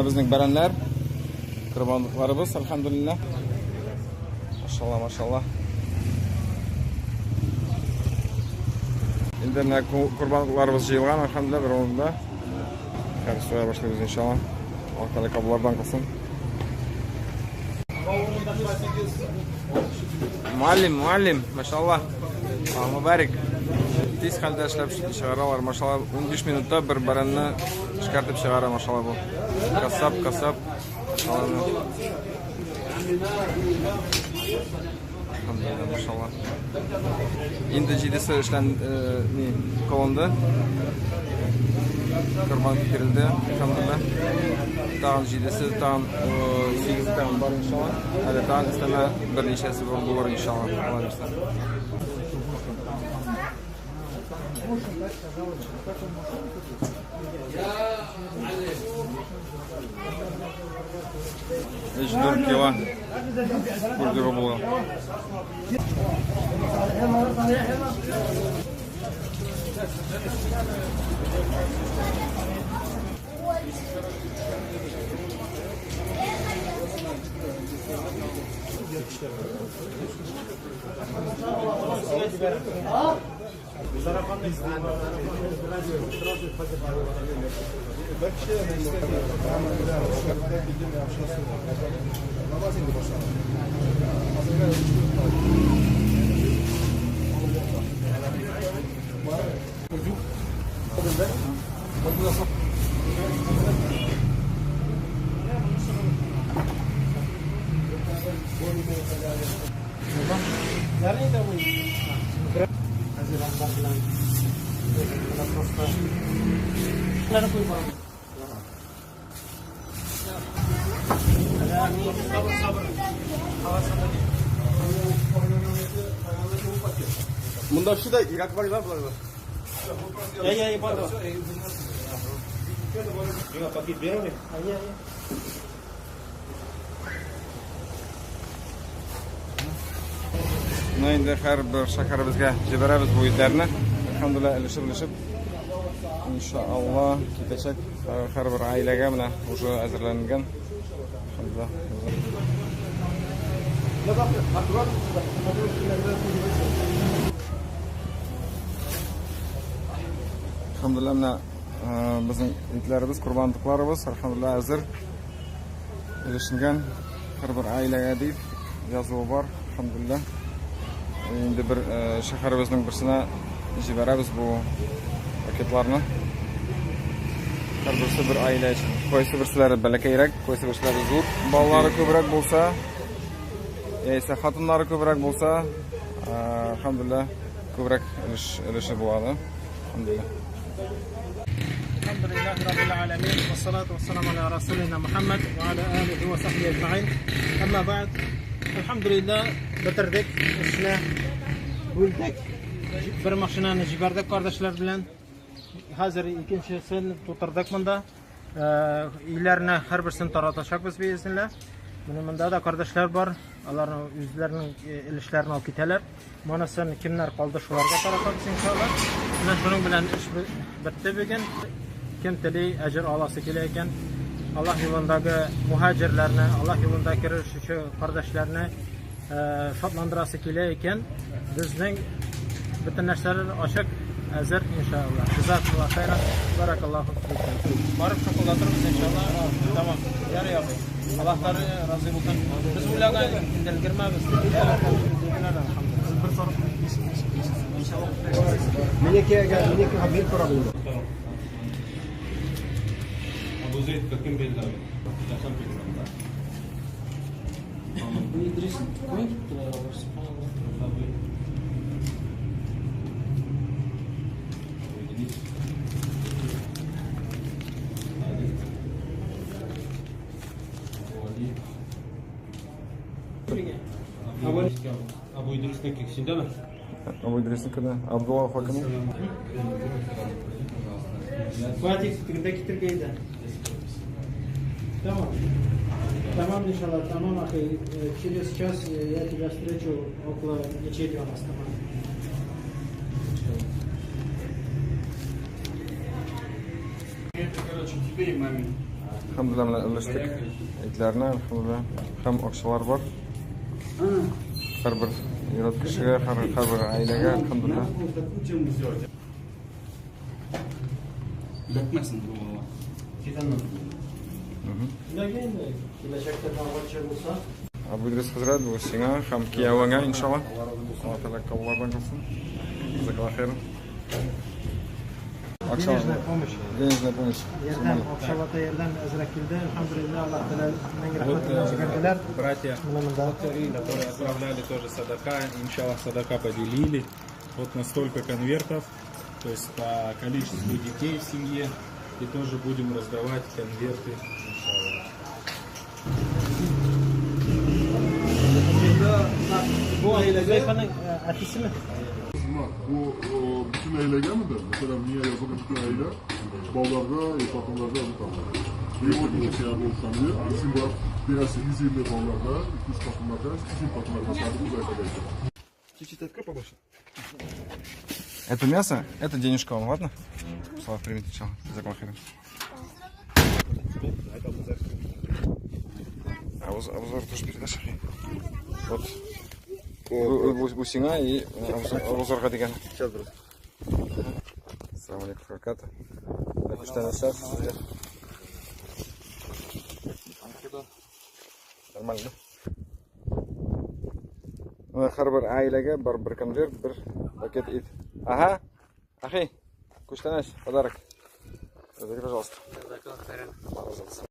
Менә безнең бәрәннәр, корбанлыкларыбыз, әлхәмдүлилләһ. Машалла, машалла. Инде менә корбанлыкларыбыз җыелган, әлхәмдүлилләһ, бер урында. Хәзер суя башлыйбыз, иншалла. Аллаһ Тәгалә кабуллардан кылсын. Муаллим, муаллим, машалла. Мубарик. Тиз хәлдә эшләп чыгаралар, машалла. 15 минутта бер баранны эшкәртеп чыгара, машалла бу. Касап, касап. Машалла. Машалла. Инде җидесе эшлән ни кылынды. Корбан китерелде, әлхәмдүлилләһ. Тагын җидесе, тагын сигезе тагын бар иншалла. Әле тагын өстәмә берничәсе булыр иншалла. Алла бирсә. Өч дүрт кило курдюгы була. Монда вообще да ирак бар да болар. Я я бар. Миңа пакет бирәме? Менә инде һәрбер шәһәребезгә җибәрәбез бу итләрне. Әлхәмдүлилләһ, өлешеп-өлешеп. Иншалла китәчәк һәрбер гаиләгә менә уже әзерләнгән. Әлхәмдүлилләһ. Әлхәмдүлилләһ, менә безнең итләребез, корбанлыкларыбыз, әлхәмдүлилләһ, әзер. Өлешенгән һәрбер гаиләгә дип язуы бар, әлхәмдүлилләһ. Инде бер шәһәребезнең берсенә җибәрәбез бу пакетларны. Һәрберсе бер гаилә өчен. Кайсы берселәре бәләкәйрәк, кайсы берселәре зур. Балалары күбрәк булса, яисә хатыннары күбрәк булса, әлхәмдүлилләһ, күбрәк өлеш өлеше була. Әлхәмдүлилләһ. الحمد لله رب العالمين والصلاة والسلام على رسولنا محمد وعلى آله وصحبه أجمعين أما بعد الحمد لله бетердек эшне бүлдек бер машинаны җибәрдек кардәшләр белән хәзер икенчесен тутырдык монда өйләренә һәрберсен таратачакбыз биизниллә менә монда да кардәшләр бар аларның үзләренең өлешләрен алып китәләр Монысын кемнәр калды шуларга таратабыз иншалла. Менә шуның белән эш бетте бүген. Кем тели, әҗер аласы килә икән, Аллаһ юлындагы муһаҗирләрне, Аллаһ юлында керешүче кардәшләрне шатландырасы килә икән, безнең бөтен нәрсәләр ачык, әзер иншалла. Җазакаллаһу хайран, баракаллаһу фикум. Барып шоколадырбыз иншалла. Тамам. Ярый абый. Аллаһ Тәгалә разый булсын. Без уйлаган инде өлгермәбез. Минеке бир проблема. Абу Зейд кем бирде? Хасан бирде. Бу Идрис кая киттеләр алар? Субханаллаһ. Абу Идриснеке синдәме? Абу Идрисникы да. Абдулла Хакимов. Fatih тегендә китергәйде. Tamam. Tamam inşallah. Tamam akhi. Через час я тебя встречу около мечети у нас. Tamam. Это, короче, тебе и маме. Әлхәмдүлилләһ, менә өләштек итләрне, әлхәмдүлилләһ. Һәм акчалар бар. Һәрбер ир-ат кешегә, һәрбер гаиләгә, әлхәмдүлилләһ. Эләкмәсен бу бала. Ләкин инде киләчәктә тагын булса, Абу Идрис хәзрәт, бу сиңа һәм киявеңә, иншалла. Алла Тәгалә кабуллардан кылсын. Җазакаллаһ хәйран. Акча. Денежная помощь. Денежная помощь. Ярдәм, акчалата ярдәм әзрәк килде. Әлхәмдүлилләһ, Аллаһ Тәгаләнең рәхмәтеннән җибәрделәр. Братья, Менә монда. которые отправляли тоже садака, иншаллах, садака поделили. Вот настолько конвертов, то есть по количеству детей в семье. И тоже будем раздавать конверты, иншаллах. Бу Хузәйфаның әтисеме? Bu bütün ailagamidir? Masalan, niya yozilgan butun aila bolalarga, xotinlarga bu berasi 150 bolalarga, 200 xotinlarga, 200 xotinlarga sodiq Huzayfaga aytadi. Чуть-чуть открой побольше. Это мясо, это денежка вам, ладно? Слава примет, иншаллах. Җазакаллаһ хәйран. Абузар тоже передашь? Вот. Бу сиңа и Абузарга дигән. Сейчас, брат. Ассаламу алейкум, баракату. Күчтәнәчләр сезгә. Нормально, да? Менә һәрбер гаиләгә бар бер конверт, бер пакет ит. Ага. Ахи, күчтәнәч, подарок. Забери, пожалуйста. Алла разы булсын.